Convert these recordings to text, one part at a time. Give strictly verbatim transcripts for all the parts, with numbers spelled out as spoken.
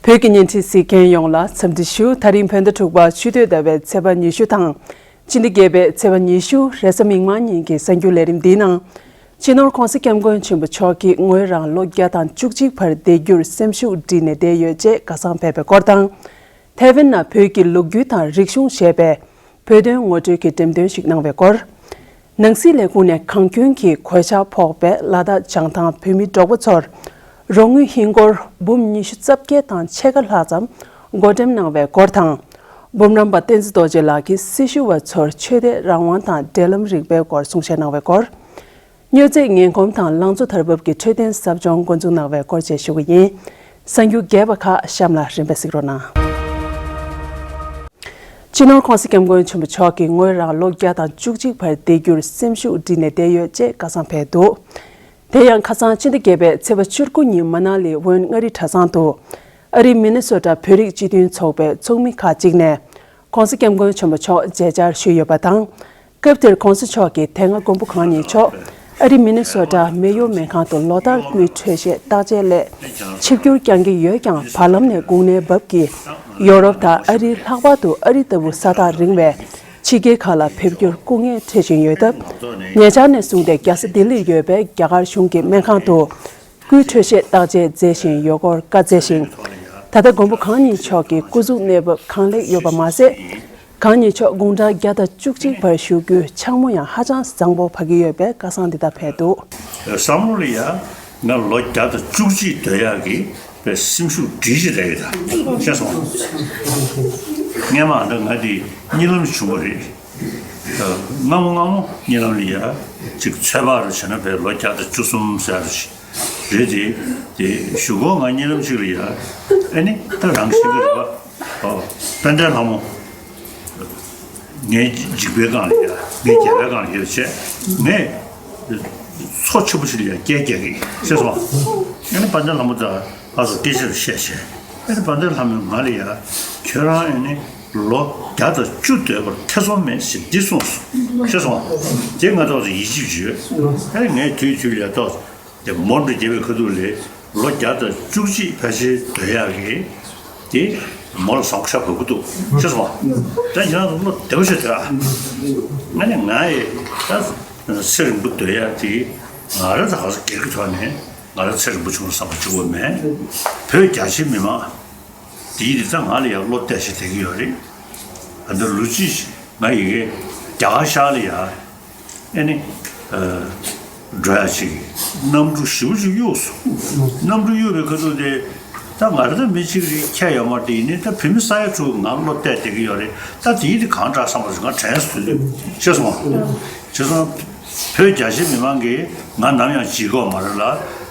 བོད་ཀྱི་བརྙན་འཕྲིན་གཟིགས་མཁན་ཡོངས་ལ་འཚམས་འདྲི་ཞུ། ད་རིང་བོད་ཟླ་དྲུག་པ་ཆུ་སྟོད་ཟླ་བའི་ཚེས་པ་ཉི་ཤུ་དང་། སྤྱི་ཟླ་བརྒྱད་པའི་ཚེས་པ་ཉི་ཤུ་རེས་གཟའ་མིག་དམར་ཉིན་གྱི་གསར་འགྱུར་ལས་རིམ་འདིའི་ནང་། སྤྱི་ནོར་༸གོང་ས་༸སྐྱབས་མགོན་ཆེན་པོ་མཆོག་གིས་ངོས་རང་ལོ་བརྒྱ་དང་བཅུ་གཅིག་བར་བསྡད་རྒྱུར་སེམས་ཤུགས་སྒྲིལ་ནས་བསྡད་ཡོད་ཅེས་སྐལ་བཟང་ཕེབས་པའི་སྐོར་དང་། ཐའེ་ཝན་ནང་བོད་ཀྱི་ལོ་རྒྱུས་དང་རིག་གཞུང་ཞེས་པའི་བོད་དོན་ངོ་སྤྲོད་ཀྱི་འགྲེམས་སྟོན་ཞིག་གནང་བའི་སྐོར། ནང་སྲིད་ལས་ཁུངས་ནས་གངས་སྐྱོན་གྱི་གོད་ཆག་ཕོག་པའི་ལ་དྭགས་བྱང་ཐང་བོད་མི་འབྲོག་པ་ཚོར་རོགས་དངུལ་ཧིན་སྒོར་འབུམ་ཉི་ཤུ་རྩ་བརྒྱད་དང་ཕྱེད་ཀ་ལྷག་ཙམ་བགོ་འགྲེམས་གནང་བའི་སྐོར་དང་། འབུམ་རམས་པ་བསྟན་འཛིན་རྡོ་རྗེ་ལགས་ཀྱིས་སྲི་ཞུ་བ་ཚོར་ཆོས་དད་རང་དབང་དང་འབྲེལ་ལམ་རིག་པའི་སྐོར་གསུང་བཤད་གནང་བའི་སྐོར། མྱོས་རྫས་ངན་གོམས་དང་ལང་ཚོ་དར་བབ་ཀྱི་འཕྲོད་བསྟེན་ཟབ་སྦྱོང་འགོ་འཛུགས་གནང་བའི་སྐོར་བཅས་ཞུ་གི་ཡིན། གསར་འགྱུར་རྒྱས་པ་ཁག་གཤམ་ལ་རིམ་པས་གཟིགས་རོགས་གནང་། སྤྱི་ནོར་༸གོང་ས་༸སྐྱབས་མགོན་ཆེན་པོ་མཆོག་གིས་ངོས་རང་ལོ་བརྒྱ་དང་བཅུ་གཅིག་བར་བསྡད་རྒྱུར་སེམས་ཤུགས་སྒྲིལ་ནས་བསྡད་ཡོད་ཅེས་སྐལ་བཟང་ཕེབས་འདུག་དེ་ཡང་ཁ་སང་སྤྱི་ཟླ་བརྒྱད་པའི་ཚེས་པ་བཅུ་དགུ་ཉིན་མ་ན་ལི་ཝོན་མངའ་རིས་གྲྭ་ཚང་དུ། ཨ་རིའི་མི་ནི་སོ་ཊ་བོད་རིགས་སྤྱི་མཐུན་ཚོགས་པའི་ཚོགས་མི་ཁག་ཅིག་ནས། ༸གོང་ས་༸སྐྱབས་མགོན་ཆེན་པོ་མཆོག་མཇལ་བཅར་ཞུས་ཡོད་པ་དང་། སྐབས་དེར་༸གོང་ས་མཆོག་གིས་དེ་སྔ་མགོན་པོ་གང་ཉིད་མཆོག་ཨ་རི་མི་ནི་སོ་ཊ་མེ་ཡོ་སྨན་ཁང་དུ་ལོ་ལྟར་སྐུའི་འཕྲོད་བཞེས་བརྟག་དཔྱད་སླད་ཆིབས་བསྒྱུར་བསྐྱང་གི་ཡོད་ཀྱང་། བར་ལམ་ནས་དགུང་ནད་བབས་ཀྱིས་ཡོ་རོབ་དང་ཨ་རིའི་ལྷག་པར་དུ་ཨ་རི་ལྟ་བུ་ས་ཐག་རིང་བའི་ཕྱི་རྒྱལ་ཁག་ལ་ཕེབས་རྒྱུར་སྐུ་ངལ་འཕྲད་བཞིན་ཡོད་སྟབས། ཉེ་ཆར་ནས་བཟུང་སྟེ་རྒྱལ་ས་ལྡི་ལིར་ཡོད་པའི་རྒྱ་གར་གཞུང་གི་སྨན་ཁང་དུ། སྐུའི་འཕྲོད་བཞེས་བརྟག་དཔྱད་མཛད་བཞིན་ཡོད་སྐོར་བཀའ་སྩལ་ཞིང་། ད་ལྟ་མགོན་པོ་གང་ཉིད་མཆོག་གི་སྐུ་གཟུགས་གནས་བབ་གང་ལེགས་ཡོད་པ་མ་ཟད། གང་ཉིད་མཆོག་དགུང་གྲངས་བརྒྱ་དང་བཅུ་གཅིག་བར་བཞུགས་རྒྱུའི་འཆར་སྨོན་ཡང་ཧ་ཅང་བཟང་པོ་བབས་ཀྱི་ཡོད་པའི་སྐལ་བཟང་འདི་དག་ཕེབས་འདུག་བསམ་བློ་ལ་ཡ་ང་ལོ་བརྒྱ་དང་བཅུ་གཅིག་སྡོད་ཡག་གི་པའི་སེམས་ཤུགས་སྒྲིལ་ཞིག་རེད་ད་ཤེས་སོང་། སྔས་མ་ད་ང་འདི་གཉིད་ལམ་བྱུང་བ་རེད། སྔ་མོ་སྔ་མོ་གཉིད་ལམ་ལ་ཡ་ཅིག་ཚོད་དཔག་རུ་བྱས་ན་བའི་ལོ་བརྒྱ་དང་བཅུ་གསུམ་ཟེར་རུ་ཞིག་རེད་དེ། དེ་གཞུག་གུ་ང་གཉིད་ལམ་ཅིག་ལ་ཡ་ཨེ་ནི་ད་རང་ཤི་གི་རེད་པ། ཨོ། དཔལ་ལྡན་ལྷ་མོ། ངའི་འཇིགས་པའི་སྒང་ལ་ཡ་ངའི་རྒྱལ་བའི་སྒང་ལ་ཡ་བྱས་ངས་མཚོ་ཆེན་པོ་ཞིག་ལ་ཡ་སྐད་རྒྱག་གི་ཤེས་སོང་། ཨེ་ནི་དཔལ་ལྡན་ལྷ་མོ་ད་ཨ་ཟོ་སྐད་ཆ་རུ་བཤད་བྱས་ཨེ་ནི་དཔལ་ལྡན་ལྷ་མོས་ང་ལ་ཡ་ཁྱོད་རང་ཨེ་ནི་ལོ་བརྒྱ་དང་བཅུ་སྡོད་པར་ཐེ་ཚོམ་མེད་ཞེས་འདི་གསུངས་སོ། ཤེས་སོང་། དེ་ང་ཏོག་ཙམ་ཡིད་ཆེས་བྱོས། ཨེ་ངས་དུས་དུས་ལ་ཏོག་ཙམ་དེ་མོ་འགྲོ་རྒྱལ་བའི་ཁ་ཐུག་ལས་ལོ་བརྒྱ་དང་བཅུ་གཅིག་ཕལ་ཆེར་སྡོད་ཡག་གི་དེ་མོ་ལ་བཟང་པོ་ཤ་བབས་ཀྱི་འདུག་ཤེས་སོང་། ད་ཁྱེད་རང་ཚོ་བློ་བདེ་པོ་བྱས་སྡོད་ཨ། ང་ནི་ང་ཡི་ད་ཚེ་རིང་པོ་སྡོད་ཡག་དེ་ང་རང་ཚོ་ག་ཚོད་སྒེར་གྱི་ཐོག་ནས་ང་རང་ཚེ་རིང་པོ་བྱུང་བསམ་པ་གཅིག་པོ་མེད། བོད་རྒྱ་ཆེའི་མི་མང་དེའི་རིགས་ད་ང་ལ་ཡང་བློ་གཏད་བྱས་བསྡད་ཀྱི་ཡོད་རེད། ཨ་ད་ལོ་གཅིག་ང་ཡི་གེ་རྒྱ་གར་ཤར་ལ་ཡ་ཨེ་ནི་ཨ་འགྲོ་ཡ་ཅིག་གནམ་གྲུ་ཞེ་པོ་ཅིག་གཡུགས་སོང་། གནམ་གྲུ་གཡུགས་པའི་ཁ་ཐུག་དེ་ད་ང་རང་ད་མི་གཅིག་རེད་ཁྱད་ཡོད་མ་རེད། དེ་ཡིན་ནའི་ད་བོད་མི་ས་ཡ་དྲུག་ང་བློ་གཏད་བསྡད་ཀྱི་ཡོད་རེད། ད་དེའི་རིགས་གང་དྲག་བསམ་པ་ང་དྲན་སོང་། ཤེས་སོང་། བྱས་ཙང་བོད་རྒྱ་ཆེ་མི་མང་གིས་ང་ནམ་ཡང་བརྗེད་ཀྱི་ཡོད་མ་རེད་ལ།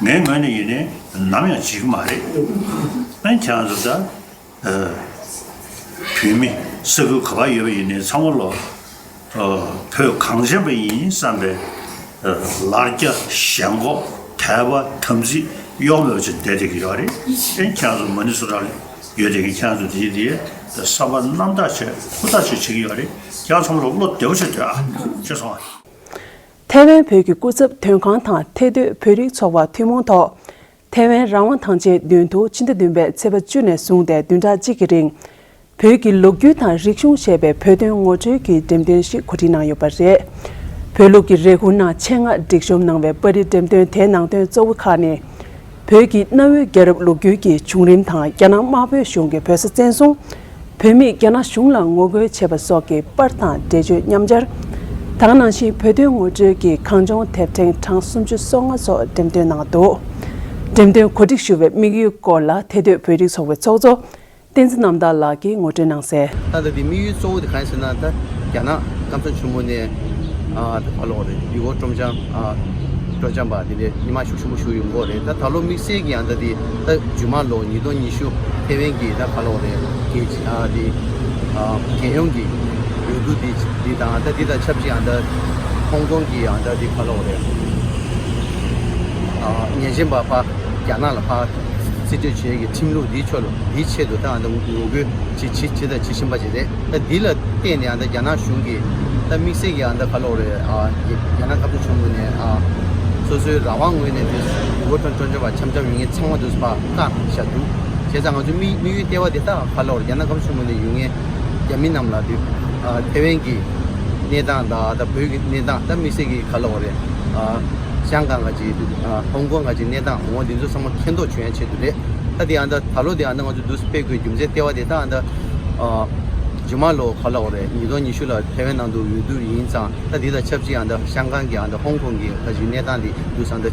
ངའི་ངོས་ནས་ཡིན་ནའི་ནམ་ཡང་བརྗེད་ཀྱི་མ་རེད། ཨ་ནི་ཁྱེད་རང་ཚོ་ད་བོད་མི་ས་ཁུལ་ག་པར་ཡོད་པ་ཡིན་ནའི་ཚང་མ་ལོ་བོད་གངས་ཅན་པ་ཡིན་བསམ་པའི་ལར་རྒྱ་ཞེན་ཁོག་དད་པ་དམ་ཚིག་གཡོ་མེད་ཅིག་བསྡད་བསྡད་ཀྱི་ཡོད་རེད། ཨ་ནི་ཁྱེད་རང་ཚོ་མ་ནི་སུ་ར་ཡོད་བསྡད་ཀྱི་ཁྱེད་རང་ཚོ་དེ་དེ་བསམ་པ་རྣམ་དག་བྱས་ཧུར་ཐག་བྱས་བྱེད་ཀྱི་ཡོད་རེད། ཁྱེད་རང་ཚང་མ་ལ་བློ་བདེ་པོ་བྱས་སྡོད་ཨ། ཤེས་སོང་ཨ། ཐའེ་ཝན་བོད་ཀྱི་སྐུ་ཚབ་དོན་ཁང་དང་ཐའེ་སྡོད་བོད་རིགས་ཚོགས་པ་ཐུན་མོང་ཐོག་ཐའེ་ཝན་རང་དབང་ཐང་ཆེན་མདུན་དུ་ཕྱི་ཟླ་བདུན་པའི་ཚེས་པ་བཅུ་ནས་བཟུང་སྟེ་བདུན་ཕྲག་གཅིག་གི་རིང་། བོད་ཀྱི་ལོ་རྒྱུས་དང་རིག་གཞུང་ཞེས་པའི་བོད་དོན་ངོ་སྤྲོད་ཀྱི་འགྲེམས་སྟོན་ཞིག་གོ་སྒྲིག་གནང་ཡོད་པ་རེད། བོད་ལུགས་ཀྱི་རེ་སྐུལ་ནང་ཆེད་མངགས་སྒྲིག་གཤོམ་གནང་བའི་པར་རིས་འགྲེམས་སྟོན་དེའི་ནང་དོན་གཙོ་བོ་ཁག་ནི། བོད་ཀྱི་གནའ་བོའི་རྒྱལ་རབས་ལོ་རྒྱུས་ཀྱི་བྱུང་རིམ་དང་རྒྱ་ནག་དམར་པོའི་གཞུང་གིས་བོད་ས་བཙན་བཟུང་། བོད་མིས་རྒྱ་ནག་གཞུང་ལ་ངོ་རྒོལ་བྱས་པ་སོགས་ཀྱི་པར་དང་འགྲེལ་བརྗོད་མཉམ་སྦྱར། ད་ག་ནང་བཞིན་བོད་དོན་ངོ་སྤྲོད་ཀྱི་གངས་ལྗོངས་དེབ་ཕྲེང་གྲངས་སུམ་ཅུ་སོ་ལྔ་སོགས་འགྲེམས་སྟོན་གནང་འདུག་འགྲེམས་སྟོན་གོ་སྒྲིག་ཞུ་བའི་དམིགས་ཡུལ་སྐོར་ལ་ཐའེ་སྡོད་བོད་རིགས་ཚོགས་པའི་ཚོགས་གཙོ་བསྟན་འཛིན་རྣམ་དག་ལགས་ཀྱིས་ངོ་སྤྲོད་གནང་གསལ། ད་ལྟ་དེ་དམིགས་ཡུལ་གཙོ་བོ་དེ་གང་ཡིན་ཟེར་ན། ད་རྒྱ་ནག་སྐམ་ས་ཆེན་མོ་ནས་ཨ་ད་ག་ལོག་རེད། ཡུལ་སྐོར་སྤྲོ་འཆམ་ཨ་སྤྲོ་འཆམ་པ་དེ་འདྲའི་མི་མང་ཤུགས་ཆེན་པོ་ཞིག་ཡོང་གི་ཡོད་རེད། ད་ད་ལོ་དམིགས་བསལ་གྱི་ཡང་ད་དེ་ད་རྗེས་མ་ལོ་ཉིས་སྟོང་ཉི་ཤུ་ཐའེ་ཝན་གྱི་ད་ག་ལོག་རེད། རྒྱལ་སྤྱི་ཨ་དེ་ཨ་རྒྱལ་ཡོངས་ཀྱི་འོས་བསྡུ་དེ་དེ་དང་ད་དེ་དང་ཆབས་ཅིག་ཡང་ད་ཧོང་ཀོང་གི་ཡང་ད་དེ་ག་ལོག་རེད། ཨ་ཉེས་ཅན་པ་ཕར་རྒྱ་ནག་ལ་ཕར་རྩིས་སྤྲོད་བྱེད་ཀྱི་ཁྲིམས་ལུགས་འདིའི་ཕྱོགས་ལ་འདིའི་ཆེད་དུ་ད་ཨ་ད་ངོ་རྒོལ་བྱེད་བྱེད་བྱེད་དང་བྱེད་བཞིན་པ་ཞིག་རེད། ད་འདི་ལ་བརྟེན་ནས་ཨ་ད་རྒྱ་ནག་གཞུང་གིས་ད་དམིགས་བསལ་གྱི་ཨ་ད་ག་ལོག་རེད། ཨ་རྒྱ་ནག་སྐབས་དུ་བྱུང་བ་ནས་ཨ་སོ་སོའི་རང་དབང་ངོས་ནས་དེ་ཡུལ་སྐོར་སྤྲོ་འཆམ་པ་འཆམ་འཆམ་ཡོང་མཁན་ཚང་མ་དུ་ཕར་བཀག་བཞག་འདུག་བྱས་ཙང་ང་ཚོའི་དམིགས་དམིགས་ཡུལ་ལྟེ་བ་དེ་ད་ག་ལབ་དགོས་རེད། རྒྱ་ནག་གི་གཞུང་ངོས་ནས་ཡོད་མཁན་རྒྱ་མི་རྣམས་ལ་དེ་ཨ་ཐེ་ཝན་གྱི་གནས་སྟངས་དང་ད་བོད་ཀྱི་གནས་སྟངས་ད་དམིགས་བསལ་གྱི་ག་ལབ་དགོས་རེད། ཨ་ཤང་ཀང་ག་ཅིག་ཨ་ཧོང་ཀོང་ག་ཅིག་གནས་སྟངས་འོ་འདི་ཚོ་ཚང་མ་མཁྱེན་རྟོགས་བྱུང་ཡ་ཆེད་དུ་རེད། ད་དེ་ཨ་ད་ད་ལོ་དེ་ཨ་ད་ང་ཚོ་འདུག་སྤེལ་དགོས་རྒྱུ་མཚན་ལྟེ་བ་དེ་ད་ཨ་ད་ཨ་རྗེས་མ་ལོ་ག་ལབ་དགོས་རེད། ཉིས་སྟོང་ཉི་ཤུ་ལ་ཐེ་ཝན་ནང་དུ་འོས་བསྡུ་ཡིན་ཙང་ད་འདི་དང་ཆབས་ཅིག་ཨ་ད་ཤང་ཀང་གི་ཨ་ད་ཧོང་ཀོང་གི་ག་ཅིག་གནས་སྟངས་དེ་འདུག་སེ་ད་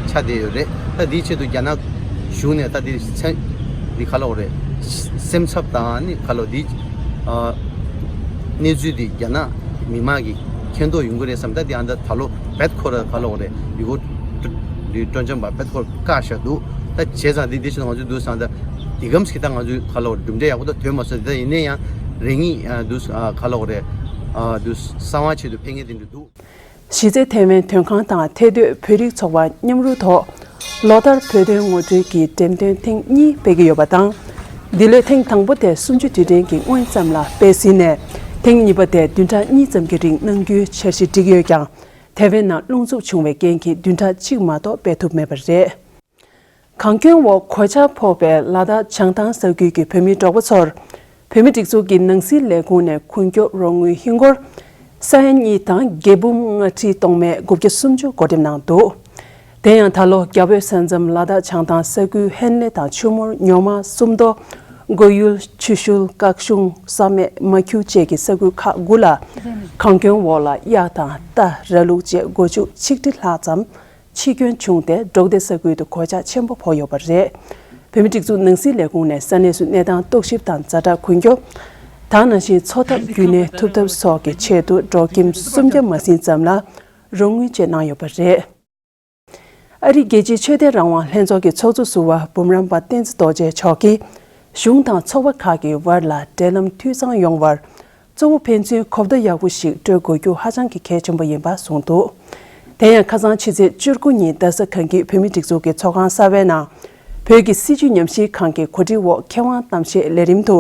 ཆགས་བསྡད་ཡོད་རེད། ད་འདིའི་ཆེད་དུ་རྒྱ་ནག་གཞུང་ནས་ད་འདི་སེམས་འདི་ག་ལབ་དགོས་རེད། སེམས་འཚབ་དང་ནི་ག་ལབ་འདི་ཨ་གནས་ཚུལ་འདི་རྒྱ་ནག་མི་མང་གིས་མཁྱེན་རྟོགས་ཡོང་གི་རེད་བསམ། ད་འདི་ཨ་ད་ད་ལོ་བེད་ཁོ་ར་ག་ལབ་དགོས་རེད། ཡུ་གུར་འདི་སྤྲོ་འཆམ་པ་བེད་ཁོ་ར་བཀག་བཞག་འདུག་ད་བྱས་ཙང་འདི་འདི་ཕྱིར་ང་ཚོས་འདུག་སེ་ད་འདི་གམ་ཞིག་ད་ང་ཚོས་ག་ལབ་དགོས་རེད། གྲུབ་འབྲས་ཡག་པོ་ད་ཐོན་མ་སོང་། ད་ཡིན་ན་ཡང་རེ་ངེས་ཨ་འདུག་སེ་ཨ་ག་ལབ་དགོས་རེད། ཨ་འདུག་སེ་གསང་བ་ཆེད་དུ་ཕེབས་མཁན་དེ་འདྲ་འདུག་གཞི་རྩའི་ཐེ་ཝན་དོན་ཁང་དང་ཐེ་སྟོད་བོད་རིགས་ཚོགས་པ་མཉམ་རུབ་ཐོག་ལོ་ལྟར་བོད་དོན་ངོ་སྤྲོད་ཀྱི་འགྲེམས་སྟོན་ཐེངས་གཉིས་སྤེལ་གྱི་ཡོད་པ་དང་། འདི་ལོའི་ཐེངས་དང་པོ་དེ་སུམ་ཅུ་དུས་དྲན་གྱི་སྔོན་ཙམ་ལ་སྤེལ་ཟིན་ནས། ཐེངས་གཉིས་པ་དེ་བདུན་ཕྲག་གཉིས་ཙམ་གྱི་རིང་གནང་རྒྱུའི་འཆར་གཞི་བསྒྲིགས་ཡོད་ཀྱང་། ཐེ་ཝན་ནང་རླུང་འཚུབ་བྱུང་བའི་རྐྱེན་གྱིས་བདུན་ཕྲག་གཅིག་མ་གཏོགས་སྤེལ་ཐུབ་མེད་པ་རེད། གངས་སྐྱོན་འོག་གོད་ཆག་ཕོག་པའི་ལ་དྭགས་བྱང་ཐང་ས་ཁུལ་གྱི་བོད་མི་གྲོགས་པོ་ཚོར། བོད་མི་སྒྲིག་འཛུགས་ཀྱི་ནང་སྲིད་ལས་ཁུངས་ནས་ཀུན་སྐྱོབ་རོགས་དངུལ་ཧིན་སྒོར་ས་ཡ་གཉིས་དང་བརྒྱད་འབུམ་ལྔ་ཁྲི་སྟོང་མེད་དགུ་བརྒྱ་སུམ་ཅུ་བགོ་འགྲེམས་གནང་འདུག་དེ་ཡང་ད་ལོ་རྒྱ་བོད་ས་མཚམས་ལ་དྭགས་བྱང་ཐང་ས་ཁུལ་ཧན་ལེ་དང་ཆུ་མུར། ཉོ་མ། སུམ་མདོ། མགོ་ཡུལ། ཆུ་ཤུལ། སྐག་གཞུང་། བསམ་ཡས། མ་ཁྱུ་བཅས་ཀྱི་ས་ཁུལ་ཁག་དགུ་ལ་གངས་སྐྱོན་འོག་ལ་གཡག་དང་རྟ། ར་ལུག་བཅས་སྒོ་ཕྱུགས་ཆིག་ཁྲི་ལྷག་ཙམ། འཆི་སྐྱོན་བྱུང་སྟེ་འབྲོག་སྡེ་ས་ཁུལ་དུ་གོད་ཆག་ཆེན་པོ་ཕོག་ཡོད་པ་རེད། བོད་མི་སྒྲིག་འཛུགས་ནང་སྲིད་ལས་ཁུངས་ནས་ས་གནས་སུ་གནས་སྟངས་རྟོག་ཞིབ་དང་ཛ་དྲག་ཀུན་སྐྱོབ། ད་ནང་བཞིན་འཚོ་ཐབས་རྒྱུན་གནས་ཐུབ་ཐབས་སོགས་ཀྱི་ཆེད་དུ་འབྲོག་ཁྱིམ་སུམ་བརྒྱ་མ་ཟིན་ཙམ་ལ་རོགས་དངུལ་བཅས་གནང་ཡོད་པ་རེད། ཨ་རིའི་རྒྱལ་སྤྱིའི་ཆོས་དད་རང་དབང་ལྷན་ཚོགས་ཀྱི་ཚོགས་གཙོ་ཟུར་པ་འབུམ་རམས་པ་བསྟན་འཛིན་རྡོ་རྗེ་མཆོག་གིས། གཞུང་དང་ཚོགས་པ་ཁག་གི་དབར་ལ་འབྲེལ་ལམ་འཐུས་ཚང་ཡོང་བར། གཙོ་བོ་ཕན་ཚུན་གོ་བརྡ་ཡག་པོ་ཞིག་སྤྲོད་དགོས་རྒྱུ་ཧ་ཅང་གི་གལ་ཆེན་པོ་ཡིན་པ་གསུངས་འདུག་དེ་ཡང་ཁ་སང་ཕྱི་ཚེས་བཅུ་དགུ་ཉིན་རྡ་ས་གངས་སྐྱིད་བོད་མི་སྒྲིག་འཛུགས་ཀྱི་ཚོགས་ཁང་གསར་པའི་ནང་། བོད་ཀྱི་སྲིད་བྱུས་ཉམས་ཞིབ་ཁང་གི་གོ་སྒྲིག་འོག་མཁས་དབང་གཏམ་བཤད་ལས་རིམ་དུ།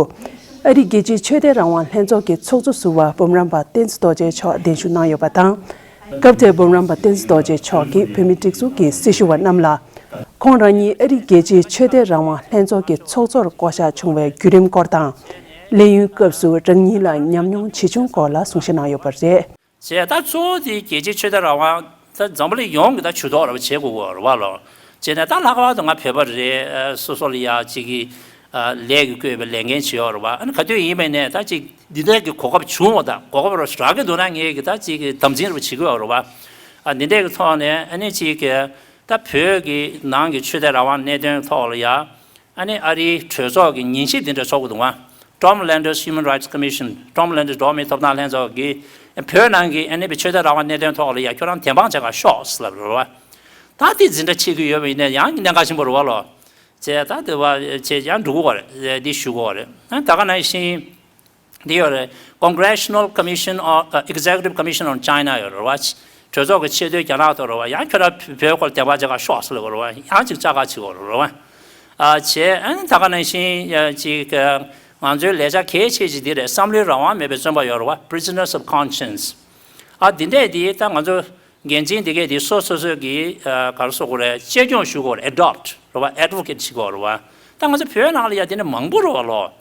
ཨ་རིའི་རྒྱལ་སྤྱིའི་ཆོས་དད་རང་དབང་ལྷན་ཚོགས་ཀྱི་ཚོགས་གཙོ་ཟུར་པ་འབུམ་རམས་པ་བསྟན་འཛིན་རྡོ་རྗེ་མཆོག་གདན་ཞུ་གནང་ཡོད་པ་དང་། སྐབས་དེར་འབུམ་རམས་པ་བསྟན་འཛིན་རྡོ་རྗེ་མཆོག་གིས་བོད་མི་སྒྲིག་འཛུགས་ཀྱི་སྲི་ཞུ་བ་རྣམས་ལ། ཁོང་རང་ཉིད་ཨ་རིའི་རྒྱལ་སྤྱིའི་ཆོས་དད་རང་དབང་ལྷན་ཚོགས་ཀྱི་ཚོགས་གཙོར་བསྐོ་གཞག་བྱུང་བའི་བརྒྱུད་རིམ་སྐོར་དང་། ལས་ཡུན་སྐབས་སུ་རང་ཉིད་ལ་ཉམས་མྱོང་ཇི་བྱུང་སྐོར་ལ་གསུང་བཤད་གནང་ཡོད་པ་རེད། བྱས་ད་གཙོ་བོ་དེ་རྒྱལ་སྤྱིའི་ཆོས་དད་རང་དབང་ད་འཛམ་བུ་གླིང་ཡོངས་ཀྱི་ད་ཇུས་གཏོགས་ར་བ་བྱེད་དགོས་ཀྱི་རེད་བ་ལོ། བྱས་ནས་ད་ལྷག་པར་དུ་ང་བོད་པ་རེད། སོ་སོ་ལ་ཡ་གཅིག་གི་ལས་ཀྱི་བསྐོས་པའི་ལས་འགན་བྱེད་ཡོད་རེད་བ། ཨ་ནི་ག་དུས་ཡིན་པ་ནས་ད་གཅིག་འདི་འདྲའི་གི་གོ་སྐབས་བྱུང་བ་དང་གོ་སྐབས་ར་རག་གི་འདུག་ན་ངས་གི་ད་གཅིག་གི་དམ་འཛིན་ར་བ་བྱེད་ཀྱི་ཡོད་རེད་བ། ཨ་འདི་འདྲའི་གི་ཐོག་ནས་ཨ་ནི་གཅིག་གི་ད་བོད་ཀྱི་ནང་གི་ཆོས་དད་རང་དབང་གནད་དོན་ཐོག་ལ་ཡ། ཨ་ནི་ཨ་རིའི་གྲོས་ཚོགས་ཀྱི་ཉན་ཞིབ་འདི་འདྲ་ཚོགས་ཀྱི་འདུག་ཨ། Tom Landers Human Rights Commission། Tom Landers་འགྲོ་བ་མིའི་ཐོབ་ཐང་ལྷན་ཚོགས་ཀྱིས་བོད་ནང་གི་ཨ་ནི་ཆོས་དད་རང་དབང་གནད་དོན་ཐོག་ལ་ཡ་ཁྱོད་རང་བདེན་དཔང་བྱེད་ག་ཤོག་ཟེར་ལབ་རེད་བ། ད་དེ་འཛིན་གྲྭ་ཆེ་གི་ཡོད་པ་ཡིན་ན་ཡང་གནད་འགག་ཆེན་པོ་རེད་བ་ལོ། བྱས་ད་དེ་བ་བྱས་ཡང་འགྲོ་གི་ཡོད་རེད། འདི་ཞུ་གི་ཡོད་རེད། ད་ག་ནང་བཞིན། འདི་ཡོད་རེད། Congressional Commission on- uh, Executive Commission on China ཡོད་རེད་བ། གྲོས་ཚོགས་ཀྱི་ཆེས་མཐོའི་རྒྱ་ནག་ཐོག་རེད་བ། ཡང་ཁྱོད་རང་བོད་སྐོར་བདེན་དཔང་བྱེད་ག་ཤོག་ཟེར་ལབ་རེད་བ། ཡང་ཅིག་བཅར་ག་བྱེད་དགོས་རེད་བ། ཨ་བྱས་ཨ་ནི་ད་ག་ནང་བཞིན་ཡ་ཅིག་ང་ཚོའི་ལས་འཆར་གལ་ཆེ་ཅིག་འདི་རེད། བསམ་བློའི་རང་དབང་མེད་པའི་བཙོན་པ་ཡོད་རེད་བ། Prisoners of Conscience། ཨ་འདི་འདྲས་འདི་ད་ང་ཚོ་འགན་འཛིན་འདི་གས་འདི་སོ་སོ་སོ་གི་ཨ་ག་རེ་ཟེར་དགོས་རེད། གཅེས་སྐྱོང་ཞུ་དགོས་རེད། Adopt་རེད་བ། Advocate་བྱེད་དགོས་རེད་བ། ད་ང་ཚོ་བོད་ནང་ལ་ཡ་འདི་འདྲ་མང་པོ་རེད་བ་ལོ།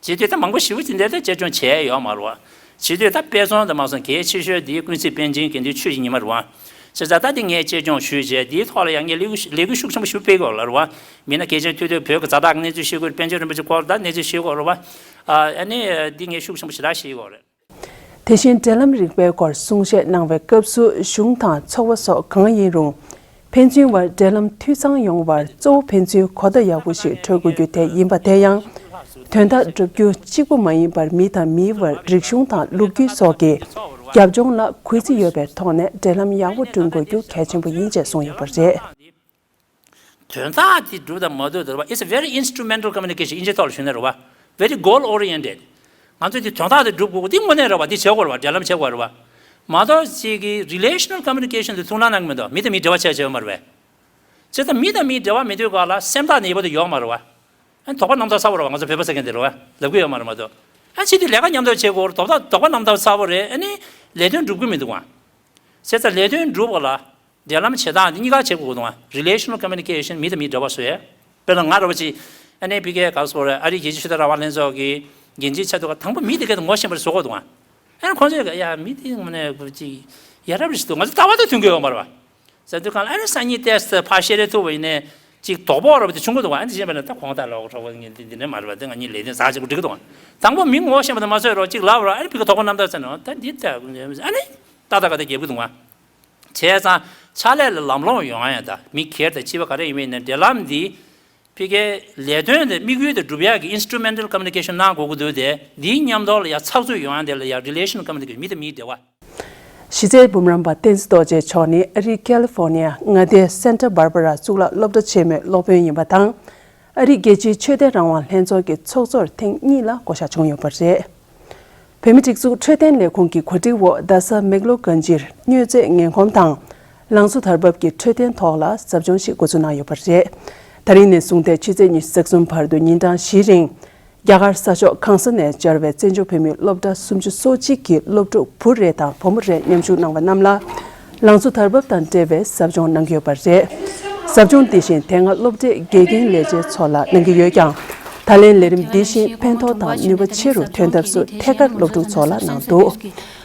བྱེད་དུས་ད་མང་པོ་ཞེ་པོ་ཅིག་འདི་ལྟར་གཅེས་སྐྱོང་བྱས་ཡོད་མ་རེད་བ། བྱེད་དུས་ད་དཔེ་མཚོན་དུ་མ་སོང་གལ་ཆེ་ཤོས་འདི་ཀུན་གཟིགས་པཎ་ཆེན་དགེ་འདུན་ཆོས་ཀྱི་ཉི་མ་རེད་བ། བྱས་ཙང་ད་འདི་ངས་གཅེས་སྐྱོང་ཞུས་བྱས་འདིའི་ཐོག་ལ་ཡང་ངས་ལས་འགུལ་ལས་འགུལ་ཤུགས་ཆེན་པོ་ཞིག་སྤེལ་དགོས་ལ་རེད་བ། མི་སྣ་གལ་ཆེན་ཐུག་དུས་བོད་ཀྱི་ཛ་དྲག་གི་གནས་ཚུལ་ཤེས་དགོས་རེད། པཎ་ཆེན་རིན་པོ་ཆེ་སྐོར་ད་གནས་ཚུལ་ཤེས་དགོས་རེད་བ། ཨ་ནི་འདི་ངས་ཤུགས་ཆེན་པོ་ཞེ་དྲག་ཤེས་དགོས་རེད། དེ་བཞིན་འབྲེལ་ལམ་རིག་པའི་སྐོར་གསུང་བཤད་གནང་བའི་སྐབས་སུ་གཞུང་དང་ཚོགས་པ་སོགས་གང་ཡིན་རུང་། ཕན་ཚུན་བར་འབྲེལ་ལམ་འཐུས་ཚང་ཡོང་བར་གཙོ་བོ་ཕན་ཚུན་གོ་བརྡ་ཡག་པོ་ཞིག་འཕྲོད་དགོས་རྒྱུ་དེ་ཡིན་པ། དེ་ཡང་དོན་དག་བསྒྲུབ་རྒྱུ་གཅིག་པུ་མ་ཡིན་པར་མི་དང་མིའི་བར་རིག་གཞུང་དང་ལོ་རྒྱུས་སོགས་ཀྱི་རྒྱབ་ལྗོངས་ལ་གུས་བརྩི་ཡོད་པའི་ཐོག་ནས་འབྲེལ་ལམ་ཡག་པོ་བསྐྲུན་དགོས་རྒྱུ་གལ་ཆེན་པོ་ཡིན་ཅེས་གསུངས་ཡོད་པ་རེད། དོན་དག་དེ་སྒྲུབ་དང་མ་སྒྲུབ་དེ་རེད་བ། It's a very instrumental communication. དབྱིན་ཇིའི་ཐོག་ལ་ཞུས་ན་རེད་བ། Very goal oriented. ང་ཚོས་དེ་དོན་དག་དེ་སྒྲུབ་དགོས་དེ་དངོས་གནས་རེད་བ། དེ་བྱེད་དགོས་རེད་བ། འབྲེལ་ལམ་བྱེད་དགོས་རེད་བ། མ་གཏོགས་ཅིག་གི་relational communication དེ་ཐུགས་སྣང་གནང་གི་མི་འདུག་མི་དང་མི་འབྲེལ་བ་བྱས་བྱས་ཡོད་མ་རེད་བས། བྱས་ཙང་མི་དང་མི་འབྲེལ་བ་མེད་དུས་ག་ལ་སེམས་ཐག་ནས་ཡོད་པ་དེ་ཡོད་མ་རེད་བ། ཨ་ནི་དོགས་པ་རྣམ་དག་ཚ་བོ་རེད་བ། ང་ཚོ་བོད་པ་ཟེར་མཁན་དེ་རེད་བ། ལབ་གི་ཡོད་མ་རེད་མ་གཏོགས། ཨ་ཕྱི་དུས་ལས་ཀ་མཉམ་དུ་བྱེད་དགོས་རེད། དོགས་པ་དོགས་པ་རྣམ་དག་ཚ་བོ་རེད། ཨ་ནི་ལས་དོན་སྒྲུབ་གི་མི་འདུག་བ། བྱས་ཙང་ལས་དོན་སྒྲུབ་པ་ལ། འབྲེལ་ལམ་བྱེད་སྟངས་འདི་གཉིས་ཀ་བྱེད་དགོས་འདུག་ཨ། Relational communication མི་དང་མི་འབྲེལ་བ་བཟོ་ཡས། དཔེར་ན་ང་ར་བ་ཅིག་ ཨ་ནི་ཕ་གིའི་ག་རེ་ཟེར་དགོས་རེད། ཨ་རིའི་རྒྱལ་སྤྱིའི་ཆོས་དད་རང་དབང་ལྷན་ཚོགས་ཀྱི་འགན་འཛིན་ཆགས་དུས་ཀ་དང་པོ་མི་དེ་གས་དང་ངོ་ཤེས་པ་རེད་བཟོ་དགོས་འདུག་ཨ། ཨ་ནི་ཁོང་ཚོས་ཡ་མི་དེ་ངོ་ནས་ཅིག་ཡ་རབས་རེད་ཟེར་འདུག་ང་ཚོ་ལྟ་བ་དང་མཐུན་གྱི་ཡོད་མ་རེད་པ། ཟེར་དུས་གང་ལ་ཨ་ནི་སང་ཉིན་ཏོག་ཙམ་ཕར་བཤད་རེས་ཐུབ་པ་ཡིན་ནའི་ཅིག་དོགས་པ་འོར་བ་དེ་བྱུང་གི་འདུག་ཨ་ནི་བྱས་པ་ན་ད་གོང་ལྟར་ལོག་གྲོགས་པོ་ངས་འདི་འདི་ནས་མ་རེད་པ། དེ་ང་གཉིས་ལས་དོན་ཟ་ཅིག་འགྲིག་གི་འདུག་དང་པོ་མི་ངོ་ཤེས་པ་དང་མ་ཚོད་རོགས་ཅིག་ལབ་རོགས། ཨ་ནི་ཕ་གི་དོགས་པ་རྣམ་དག་ཚ་ནས་ད་འདི་ད་ཨ་ནི་ཏག་ཏག་ག་ད་རྒྱབ་གི་འདུག་ང་བྱས་ཙང་ཕྱག་ལས་ལ་ལམ་ལྷོང་ཡོང་ཡ་ད་མི་སྒེར་དང་སྤྱི་པ་ག་རེ་ཡིན་མིན་ནས་འབྲེལ་ལམ་འདི་ཕ་གིའི་ལས་དོན་དེ་དམིགས་ཡུལ་དེ་སྒྲུབ་ཡག་གི་instrumental communication གནང་དགོས་ཀྱི་འདུག་དེ་འདིའི་མཉམ་དུ་ལ་ཡ་ཚགས་ཚུད་ཡོང་ཡ་དེ་ལ་ཡ་relation communication མི་དང་མིའི་འབྲེལ་བ། གཞི་རྩའི་འབུམ་རམས་པ་བསྟན་འཛིན་རྡོ་རྗེ་མཆོག་ནི་ཨ་རིའི་ཁ་ལི་ཧྥོར་ནི་ཡ་མངའ་སྡེའི་སན་ཊ་བྷར་བྷ་ར་གཙུག་ལག་སློབ་གྲྭ་ཆེན་མོའི་སློབ་དཔོན་ཡིན་པ་དང་། ཨ་རིའི་རྒྱལ་སྤྱིའི་ཆོས་དད་རང་དབང་ལྷན་ཚོགས་ཀྱི་ཚོགས་གཙོར་ཐེངས་གཉིས་ལ་བསྐོ་གཞག་བྱུང་ཡོད་པ་རེད། བོད་མིའི་སྒྲིག་འཛུགས་འཕྲོད་བསྟེན་ལས་ཁུངས་ཀྱི་གོ་སྒྲིག་འོག་རྡ་ས་མེག་ལོར་གང་ཅིར་མྱོས་རྫས་ངན་གོམས་དང་། ལང་ཚོ་དར་བབ་ཀྱི་འཕྲོད་བསྟེན་ཐོག་ལ་ཟབ་སྦྱོང་ཞིག་འགོ་འཛུགས་གནང་ཡོད་པ་རེད། ད་རིང་ནས་བཟུང་སྟེ་ཕྱི་ཚེས་ཉི་ཤུ་རྩ་གསུམ་བར་དུ་ཉིན་གྲངས་བཞིའི་རིང་། རྒྱ་གར་ས་ཕྱོགས་གང་ས་ནས་བཅར་བའི་བཙན་བྱོལ་བོད་མིའི་སློབ་གྲྭ་སུམ་ཅུ་སོ་གཅིག་གི་སློབ་ཕྲུག་བུ་རེ་དང་བུ་མོ་རེ་མཉམ་ཞུགས་གནང་བ་རྣམས་ལ། ལང་ཚོ་དར་བབ་དང་འབྲེལ་བའི་ཟབ་སྦྱོང་གནང་གི་ཡོད་པ་རེད། ཟབ་སྦྱོང་འདི་བཞིན་དེ་སྔ་སློབ་གྲྭའི་དགེ་རྒན་ལས་བྱེད་ཚོ་ལ་གནང་གི་ཡོད་ཀྱང་། ད་ལན་ལས་རིམ་འདི་བཞིན་ཕན་ཐོགས་དང་ནུས་པ་ཆེ་རུ་ཐོན་ཐབས་སུ་ཐད་ཀར་སློབ་ཕྲུག་ཚོ་ལ་གནང་འདུག་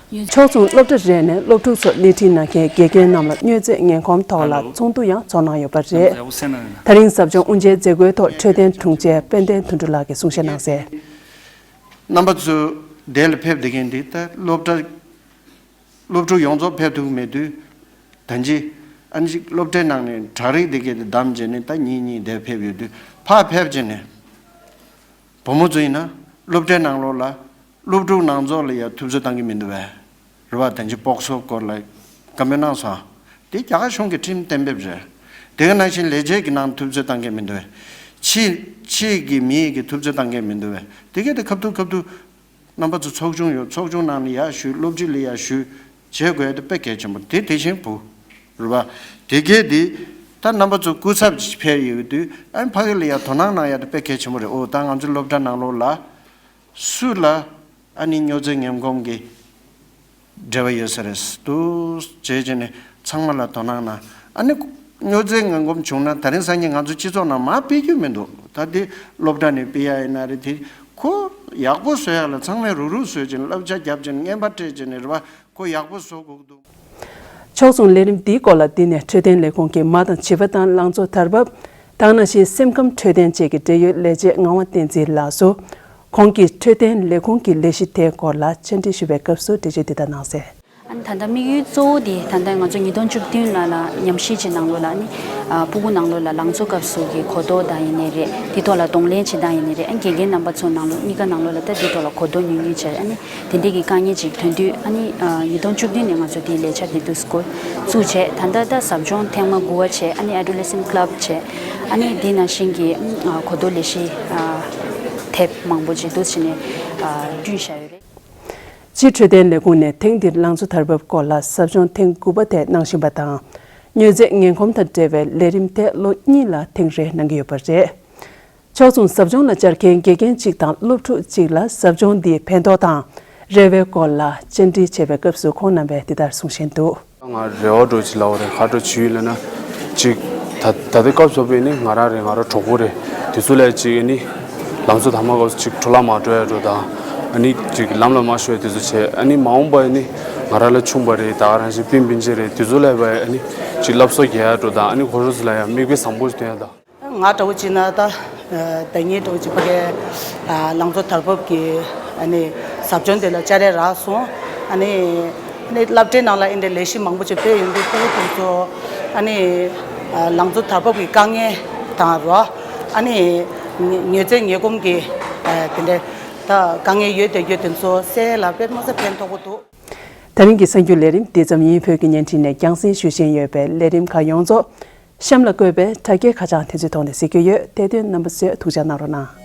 ཕྱོགས་མཚུངས་སློབ་གྲྭ་རེ་ནས་སློབ་ཕྲུག་ཚོ་སྣེ་ཁྲིད་གནང་མཁན་དགེ་རྒན་རྣམས་ལ་མྱོས་རྫས་ངན་གོམས་ཐོག་ལ་ཚོགས་འདུ་ཡང་ཚོགས་གནང་ཡོད་པ་རེད། ད་རིང་ཟབ་སྦྱོང་དབུ་འབྱེད་མཛད་སྒོའི་ཐོག་འཕྲོད་བསྟེན་དྲུང་ཆེ་དཔལ་ལྡན་དོན་གྲུབ་ལགས་ཀྱིས་གསུང་བཤད་གནང་གསལ། རྣམ་པ་ཚོ་འདིར་ཕེབས་བསྡད་མཁན་འདི་ད་སློབ་གྲྭ་སློབ་ཕྲུག་ཡོངས་རྫོགས་ཕེབས་ཐུབ་མེད་དུས། ད་ཅི་ཨ་ནི་སློབ་གྲྭའི་ནང་ནས་བྲག་རི་དེ་གས་དེ་བསྡམས་བྱས་ནས་ད་གཉིས་གཉིས་དེར་ཕེབས་ཡོད་དུས། ཕར་ཕེབས་བྱས་ནས་བུ་མོ་ཚོ་ཡིན་ན་སློབ་གྲྭའི་ནང་ལོགས་ལ་སློབ་ཕྲུག་ནང་ཚོགས་ལ་ཡ་ཐུབ་ཚོད་བཏང་གི་མི་འདུག་བས། རེད་བ། ད་ཅི་སྤོག་སོ་སྐོར་ལ་བཀའ་མོལ་གནང་སོང་། དེ་རྒྱ་གར་གཞུང་གི་ཁྲིམས་གཏན་འབེབས་རེད། དེ་ག་ནང་བཞིན་ལས་བྱེད་ཀྱི་ནང་ཐུབ་ཚོད་བཏང་གི་མི་འདུག་བས། ཕྱི་ཕྱི་གི་མི་ཡི་གི་ཐུབ་ཚོད་བཏང་གི་མི་འདུག་བས། དེ་གས་དེ་ཁ་ཐུག་ཁ་ཐུག་རྣམ་པ་ཚོ་ཚོགས་ཆུང་ཡོད། ཚོགས་ཆུང་ནང་ནས་ཡར་ཞུས། སློབ་སྤྱི་ལ་ཡར་ཞུས། བྱེད་དགོས་ཡ་དེ་དཔེ་གལ་ཆེན་པོ་དེ་དེ་བཞིན་བུ། རེད་བ། དེ་གས་དེ་ད་རྣམ་པ་ཚོ་སྐུ་ཚབ་ཅིག་ཕེབས་ཡོད་དུས་ཨ་ནི་ཕ་གི་ལ་ཡར་དོ་སྣང་གནང་ཡ་དེ་དཔེ་གལ་ཆེན་པོ་རེད། ཨོ་ད་ང་ཚོ་སློབ་གྲྭ་ནང་ལོགས་ལ་སུ་ལ་ཨ་ནི་མྱོས་རྫས་ངན་གོམས་ཀྱི་འབྲེལ་བ་ཡོད་ས་རེད་འདུག་བྱས་བྱས་ནས་ཚང་མ་ལ་དོ་སྣང་གནང་། ཨ་ནི་མྱོས་རྫས་ངན་གོམས་བྱུང་ན་ད་རིང་སང་ཉིན་ང་ཚོ་སྤྱི་ཚོགས་ནང་མར་སྤེལ་རྒྱུ་མི་འདུག་ད་དེ་སློབ་གྲྭ་ནས་སྤེལ་ཡ་ཡིན་ན་རེད། དེ་ཁོ་ཡག་པོ་བཟོ་ཡག་ལ་ཚང་མས་རུག་རུག་བཟོས་བྱས་ནས་བསླབ་བྱ་བརྒྱབ་བྱས་ནས་རྔན་པ་སྤྲད་བྱས་ནས་རེད་བ། ཁོ་ཡག་པོ་བཟོ་དགོས་ཀྱི་འདུག་ཕྱོགས་མཚུངས་ལས་རིམ་འདིའི་སྐོར་ལ་འདི་ནས་འཕྲོད་བསྟེན་ལས་ཁུངས་ཀྱི་མ་དང་བྱིས་པ་དང་ལང་ཚོ་དར་བབ་དང་ནང་བཞིན་སེམས་ཁམས་འཕྲོད་བསྟེན་བཅས་ཀྱི་འབྲེལ་ཡོད་ལས་བྱེད་ངག་དབང་བསྟན་འཛིན་ལགས་སུ། ཁོང་གིས་འཕྲོད་བསྟེན་ལས་ཁུངས་ཀྱི་ལས་གཞི་དེའི་སྐོར་ལ་བཅར་འདྲི་ཞུ་བའི་སྐབས་སུ་འགྲེལ་བརྗོད་འདི་ལྟར་གནང་གསལ། ཨ་ནི་ད་ལྟ་དམིགས་ཡུལ་གཙོ་བོ་དེ་ད་ལྟ་ང་ཚོ་ཉིས་སྟོང་བཅུ་བདུན་ལ་ལ་ཉམས་ཞིབ་ཅིག་ནང་ལོགས་ལ་ཨ་ནི་ཨ་སྤུ་གུ་ནང་ལོགས་ལ་ལང་ཚོ་སྐབས་སུ་གི་གོ་རྟོགས་དང་ཡིན་ནའི་རེད། དེ་ཐོག་ལ་གདོང་ལེན་བྱེད་སྟངས་ཡིན་ནའི་རེད། ཨ་ནི་དགེ་རྒན་རྣམ་པ་ཚོ་ནང་ལོགས་གཉིས་ཀ་ནང་ལོགས་ལ་ད་དེ་ཐོག་ལ་གོ་རྟོགས་ཉུང་ཉུང་བྱས། ཨ་ནི་དེ་འདྲས་ཀྱི་དཀའ་ངལ་ཅིག་ཐོན་དུས་ཨ་ནི་ཨ་ཉིས་སྟོང་བཅུ་བདུན་ནས་ང་ཚོ་དེའི་ལས་འཆར་དེ་འདུག་སེ་འགོ་བཙུགས་བྱས། ད་ལྟ་ད་ཟབ་སྦྱོང་ཐེངས་མ་དགུ་པ་བྱས། ཨ་ནི་Adolescent Club བྱས། ཨ་ནི་དེ་ནང་བཞིན་གྱི་ཨ་གོ་རྟོགས་ལས་གཞི་ཨ་དེབ་མང་པོ་ཅིག་འདུག་སེ་བྱས་ནས་ཨ་བསྐྲུན་བཞག་ཡོད་རེད། སྤྱིར་འཕྲོད་བསྟེན་ལས་ཁུངས་ནས་ཐེངས་འདིར་ལང་ཚོ་དར་བབ་སྐོར་ལ་ཟབ་སྦྱོང་ཐེངས་དགུ་པ་དེ་གནང་བཞིན་པ་དང་། མྱོས་རྫས་ངན་གོམས་དང་འབྲེལ་བའི་ལས་རིམ་དེ་ལོ་གཉིས་ལ་ཐེངས་རེ་གནང་གི་ཡོད་པ་རེད། ཕྱོགས་མཚུངས་ཟབ་སྦྱོང་ལ་བཅར་མཁན་དགེ་རྒན་གཅིག་དང་སློབ་ཕྲུག་གཅིག་ལ་ཟབ་སྦྱོང་འདིའི་ཕན་ཐོགས་དང་རེ་བའི་སྐོར་ལ་བཅར་འདྲི་བྱས་པའི་སྐབས་སུ་ཁོང་རྣམ་པས་འདི་ལྟར་གསུང་བཞིན་འདུག་ང་རེ་བ་འདྲ་ཅིག་ལབ་པ་རེད། ག་འདྲ་བྱེད་ཡོད་ལབ་ན། ཅིག་ད་ད་ལྟའི་སྐབས་སུ་བབས་ནི་ང་རང་རེད། ང་རང་གྲོགས་པོ་རེད། དེ་ཚོ་ལ་ཅིག་ཨ་ནི་ལམ་སང་ཐ་མག་སྐབས་སུ་ཅིག་འཕྲོ་བརླག་མ་འགྲོ་ཡ་འདྲ་དང་། ཨ་ནི་ཅིག་ལམ་ལ་མ་ཤོར་ཡ་དེ་ཚོ་བྱས། ཨ་ནི་མ་འོངས་པ་ཨ་ནི་ང་རང་ལས་ཆུང་བ་རེད། ད་ག་རང་བཞིན་སྤུན་སྤུན་མཆེད་རེད། དེ་ཚོ་ལ་ཡ་ཨ་ནི་ཅིག་སློབ་གསོ་རྒྱག་ཡ་འདྲ་དང་། ཨ་ནི་ཁོ་རང་ཚོ་ལ་ཡ་མིག་དཔེ་བཟང་པོ་ཞིག་སྟོན་ཡ་དང་། ང་འདྲ་བོ་བྱས་ན་ད་ཟླ་ཉིན་འདྲ་བོ་ཅིག་ཕ་གིའི་ལང་ཚོ་དར་བབ་ཀྱི་ཨ་ནི་ཟབ་སྦྱོང་དེ་ལ་བཅར་ཡ་རག་སོང་། ཨ་ནི་ཨ་ནི་སློབ་གྲྭའི་ནང་ལ་ཨེ་འདྲའི་ལས་གཞི་མང་པོ་ཅིག་སྤེལ་ཡོང་དུས་སྤུ་གུ་དེ་ཚོ་ཨ་ནི་ལང་ཚོ་དར་བབ་ཀྱི་དཀའ་ངལ་དང་རོ། ཨ་ནི་མྱོས་རྫས་ངན་གོམས་ཀྱི་དེ་འདྲའི་ད་དཀའ་ངལ་ཡོད་དེ་ཡོད་དེ་ཚོ་སེལ་ལ་དཔེ་མི་སྲིད་ཕན་ཐོགས་པོ་འདུག་ད་རིང་གི་གསར་འགྱུར་ལས་རིམ་འདི་ཙམ་ཡིན། བོད་ཀྱི་བརྙན་འཕྲིན་ནས་རྒྱང་སྲིང་ཞུ་བཞིན་ཡོད་པའི་ལས་རིམ་ཁག་ཡོངས་རྫོགས་གཤམ་ལ་བཀོད་པའི་དྲ་རྒྱའི་ཁ་བྱང་དེ་ཚོའི་ཐོག་ནས་གཟིགས་རྒྱུ་ཡོད། དེ་དོན་རྣམ་པ་ཚོས་ཐུགས་ཅག་གནང་རོགས་གནང་།